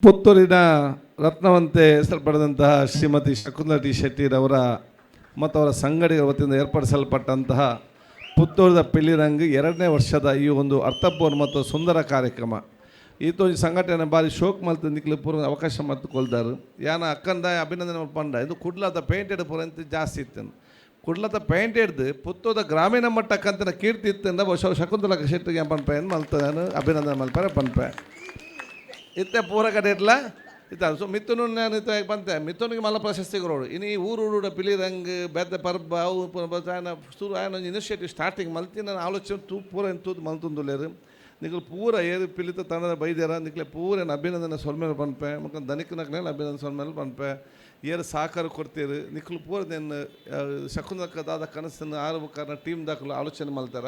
ಪುತ್ತೂರಿನ ರತ್ನವಂತೆ ಹೆಸರು ಪಡೆದಂತಹ ಶ್ರೀಮತಿ ಶಕುಂತಲಾ ಟಿ ಶೆಟ್ಟಿರವರ ಮತ್ತು ಅವರ ಸಂಗಡಿಗರ ವತಿಯಿಂದ ಏರ್ಪಡಿಸಲ್ಪಟ್ಟಂತಹ ಪುತ್ತೂರದ ಪಿಲಿರಂಗ್ ಎರಡನೇ ವರ್ಷದ ಈ ಒಂದು ಅರ್ಥಪೂರ್ಣ ಮತ್ತು ಸುಂದರ ಕಾರ್ಯಕ್ರಮ. ಈತೊಂಜಿ ಸಂಘಟನೆ ಬಾರಿ ಶೋಕ್ ಮಲ್ತು ನಿಕ್ಲು ಪೂರ್ವ ಅವಕಾಶ ಮತ್ತು ಕೊಲ್ದಾರು. ಯಾನ ಅಕ್ಕಂದ ಅಭಿನಂದನೆ ಪಂಡ, ಇದು ಕುಡ್ಲದ ಪೇಂಟೆಡ್ ಪೂರ ಜಾಸ್ತಿ ಇತ್ತು. ಕುಡ್ಲದ ಪೇಂಟ್ ಹಿಡ್ದು ಪುತ್ತೂದ ಗ್ರಾಮೀಣ ಮಟ್ಟಕ್ಕಂತಿನ ಕೀರ್ತಿ ಇತ್ತಿಂದ ಬಹುಶಃ ಶಕುಂತಲಾ ಶೆಟ್ಟಿಗೆ ಪನ್ಪೆ ಮಲ್ತ ನಾನು ಅಭಿನಂದನೆ ಮಲ್ಪರೆ ಪನ್ಪೆ. ಇತ್ತೆ ಪೂರ ಕಡೆ ಇಟ್ಲ ಇತ್ತ. ಸೊ ಮಿಥುನು ನಾನು ಇತ್ತ ಬಂತೆ, ಮಿಥುನಿಗೆ ಮಲ್ಲ ಪ್ರಶಸ್ತಿ ಕೊರೋಡು. ಇನ್ನು ಈ ಊರು ಊರುಡ ಪಿಲಿರಂಗ್ ಬೇತೆ ಪರ್ಬ ಅವು ಪೂರ ಆಯನ ಶುರು ಆಯನ ಒಂಜಿ ಇನಿಷಿಯೇಟಿವ್ ಸ್ಟಾರ್ಟಿಂಗ್ ಮಲ್ತಿ. ನಾನು ಆಲೋಚನೆ ತೂ ಪೂರ ಏನು ತೂದು ಮಲ್ತೊಂದುಲ್ಲೇರು. ನಿಕ್ಲು ಪೂರ ಏರು ಪಿಲಿತ ತಂಡದ ಬೈದ್ಯರ, ನಿಕ್ಲೆ ಪೂರ ಏನು ಅಭಿನಂದನೆ ಸೊಲ್ಮೇಲೆ ಪನ್ಪೆ. ಮುಕ್ಕ ದನಿಕ್ನಕ್ಲೆ ಅಭಿನಂದನೆ ಸೊಲ್ಮೇಲೆ ಪನ್ಪೆ. ಏರು ಸಹಕಾರ ಕೊಡ್ತೀರು ನಿಕ್ಲು ಪೂರ. ನೇನು ಶಕುಂತಲಕ್ಕ ದಾದ ಕನಸನ್ನು ಆರು ಕಾರಣ ಟೀಮ್ ದಾಖಲು ಆಲೋಚನೆ ಮಲ್ತಾರ,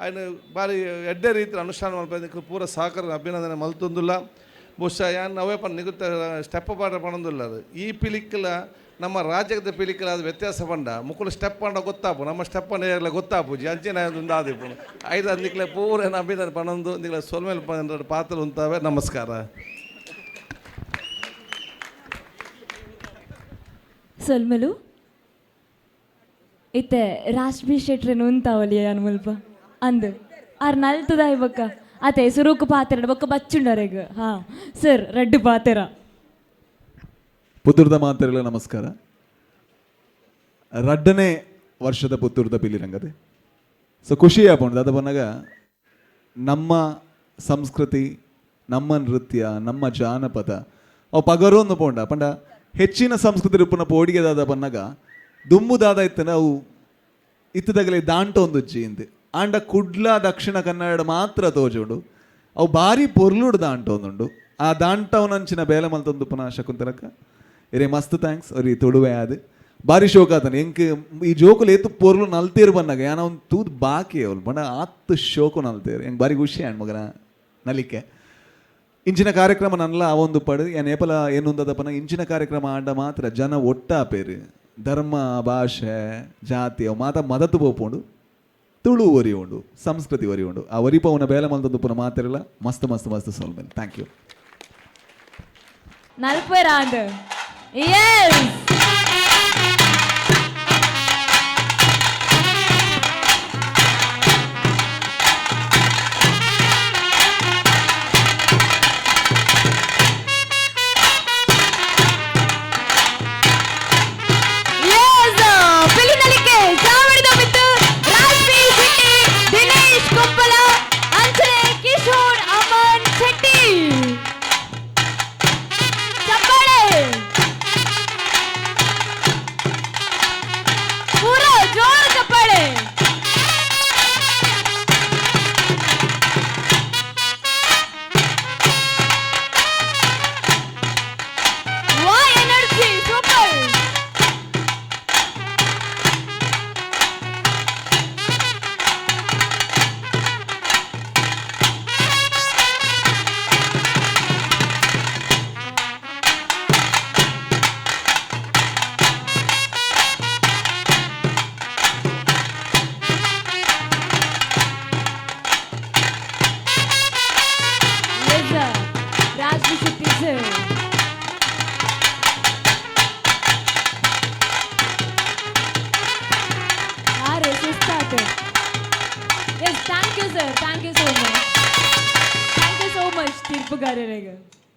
ಆಯ್ನ ಬಾರಿ ಎಡ್ಡೆ ರೀತಿ ಅನುಷ್ಠಾನ ಮಲ್ಪೆ. ನಿಕ್ಲು ಪೂರ ಸಹಕಾರ ಅಭಿನಂದನೆ ಮಲ್ತೊಂದುಲ್ಲ. ಬಹುಶಃ ಯಾನ್ ಅವೇ ಪನ್ ನಿಗುತ್ತ ಸ್ಟೆಪ್ ಪಾಡ ಪಣೊಂದುಲ್ಲ. ಅದು ಈ ಪಿಲಿಕ್ಲ ನಮ್ಮ ರಾಜ್ಯದ ಪಿಲಿಕ್ಲ ಅದು ವ್ಯತ್ಯಾಸ ಪಂಡ, ಮುಕುಲು ಸ್ಟೆಪ್ ಪಂಡ ಗೊತ್ತಾಪು, ನಮ್ಮ ಸ್ಟೆಪ್ ಪಂಡ ಏರ್ಲ ಗೊತ್ತಾಪುಜಿ. ಅಂಚಿನ ಒಂದು ಆದಿಪ್ಪು ಐದು. ನಿಕ್ಲೆ ಪೂರ ಅಭಿನಂದನೆ ಪಣೊಂದು ನಿಕ್ಲೆ ಸೊಲ್ಮೇಲೆ ಪಂಡ ಪಾತ್ರ ಉಂತಾವೆ. ನಮಸ್ಕಾರ. ಸೊಲ್ಮೆಲು. ಇತ್ತೆ ರಾಜ್ಬಿ ಶೆಟ್ರೆನ್ ಉಂತಾವಲಿ ಯಾನ್ ಮುಲ್ಪ ಅಂದ್ ಆರ್ ನಲ್ತುದ ಬೊಕ್ಕ ಅತೆ ಸುರುಕು ಪಾತೆರ ಬೊಕ್ಕ ಬಚ್ಚುಂಡರೆಗ್. ಹಾ ಸರ್, ರಡ್ಡು ಪಾತೆರ. ಪುತ್ತೂರ್ದ ಮಾತೆರೆಗ್ಲ ನಮಸ್ಕಾರ. ರಡ್ಡನೇ ವರ್ಷದ ಪುತ್ತೂರ್ದ ಪಿಲಿರಂಗದೆ. ಸೊ ಖುಷಿ ಆಪುಂಡು. ದಾದ ಪನ್ನಗ ನಮ್ಮ ಸಂಸ್ಕೃತಿ, ನಮ್ಮ ನೃತ್ಯ, ನಮ್ಮ ಜಾನಪದ ಅವು ಪಗರೊಂದು ಪೋಂಡ ಪಂಡ ಹೆಚ್ಚಿನ ಸಂಸ್ಕೃತಿ ರೂಪನ ಪೋಡಿಗೆ. ದಾದ ಪನ್ನಗ ದುಂಬು ದಾದ ಇತ್ತನ, ಅವು ಇತ್ತದಗಲೆ ದಾಂಟೊಂದುಜ್ಜಿ ಇಂದ್. ಆಂಡ ಕುಡ್ಲ, ದಕ್ಷಿಣ ಕನ್ನಡ ಮಾತ್ರ ತೋಜುಂಡು. ಅವು ಬಾರಿ ಪೊರ್ಲುಡು ದಾಂಟೊಂದುಂಡು. ಆ ದಾಂಟವನಂಚಿನ ಬೇಲೆ ಮಲ್ತೊಂದು ಪುನಃ ಶಕುಂತಲಕ್ಕ ಇರೆ ಮಸ್ತ್ thanks. ಅವ್ರಿ ತುಳುವೆ ಆದ್ ಬಾರಿ ಶೋಕ್ ಆತನ. ಎಂಕ್ ಈ ಜೋಕುಲು ಏತು ಪೊರ್ಲು ನಲ್ತೇರು ಬನ್ನಾಗ ಯಾನ ಒಂದು ತೂದ್ ಬಾಕಿ ಅವ್ಲು ಬಣ್ಣ ಆತ್ ಶೋಕು ನಲ್ತೇರು. ಎಂಕ್ ಬಾರಿ ಖುಷಿ ಆಂಡ್ ಮಗನ ನಲಿಕೆ. ಇಂಚಿನ ಕಾರ್ಯಕ್ರಮ ನನ್ಲ ಅವೊಂದು ಪಡು ಯಾನ್ ಏಪಲ ಏನುಂದದಪ್ಪನ, ಇಂಚಿನ ಕಾರ್ಯಕ್ರಮ ಆಂಡ ಮಾತ್ರ ಜನ ಒಟ್ಟಾಪೇರು. ಧರ್ಮ, ಭಾಷೆ, ಜಾತಿ ಅವು ಮಾತ ಮದತು ಪೋಪುಂಡು. ತುಳು ಒರಿ ಉಂಡು, ಸಂಸ್ಕೃತಿ ಒರಿ ಉಂಡು. ಆ ಒರಿಪವುನ ಬೇಲೆ ಮಲ್ತೊಂದು ಪುನ ಮಾತೆರೆಗ್ಲ ಮಸ್ತ್ ಮಸ್ತ್ ಮಸ್ತ್ ಸೊಲ್ಮೆಲು. Thank you. ನಲ್ಪೆರ ಅಂದ್. ಎಸ್. Yes, ಪಿಲಿನಲಿಕೆ ಚಾವಡಿದ ಮಿತ್ತು ರಾಜ್ಬಿ ಶೆಟ್ಟಿ, ದಿನೇಶ್ ಕುಂಬಲ, ಅಂಚನೆ ಕಿಶೋರ್ ಅಮನ್ ಶೆಟ್ಟಿ. ಚಪ್ಪಾಳೆ, ಪೂರ ಜೋರು ಚಪ್ಪಾಳೆ. ವಾ energy, super. Yes, Rajvi Shetty sir. ಆರೆ ಸುಸ್ತಾತ. Yes, thank you sir, thank you so much, thank you so much ತೀರ್ಪುಗಾರರಿಗೆ.